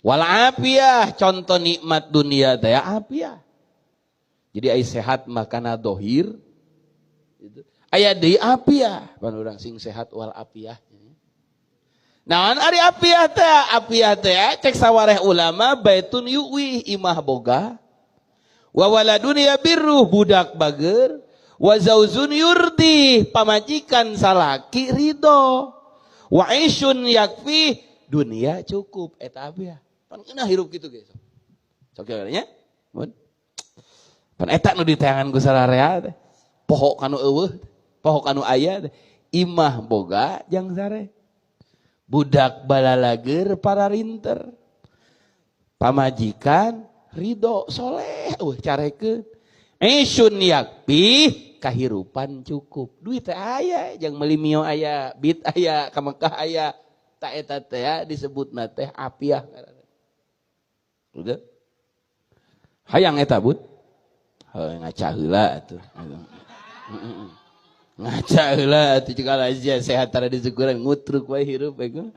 Wal afiyah, contoh nikmat dunia teh afiah. Jadi ai sehat makana dohir gitu. Aya deui afiah, pan urang sing sehat wal afiah. Naon ari afiah teh? Afiah teh cek sawareh ulama baitun yuwi, imah boga. Wa waladun yabirru, budak bager. Wa zauzun yurdi, pamajikan salaki ridho. Wa isyun yakfi, dunia cukup, eta afiah. Pan ngeunah hirup kitu ge sok. Sok nya? Mun. Pan eta nu diteangan ku sararea teh. Poho kanu eueuh, poho kanu aya teh. Imah boga jang sare. Budak balalager pararinter. Pamajikan ridho soleh eueuh carekeun. Isyun yakfi, kahirupan cukup. Duit teh aya jang meuli mio aya, bit aya, ka Mekah aya. Ta eta teh disebutna teh afiah. Udah. Hayang eta, Bud. Heuh, ngaca heula atuh. Ngaca heula atuh, cik aja sehat tara disukuran ngutruk wae hirup bego.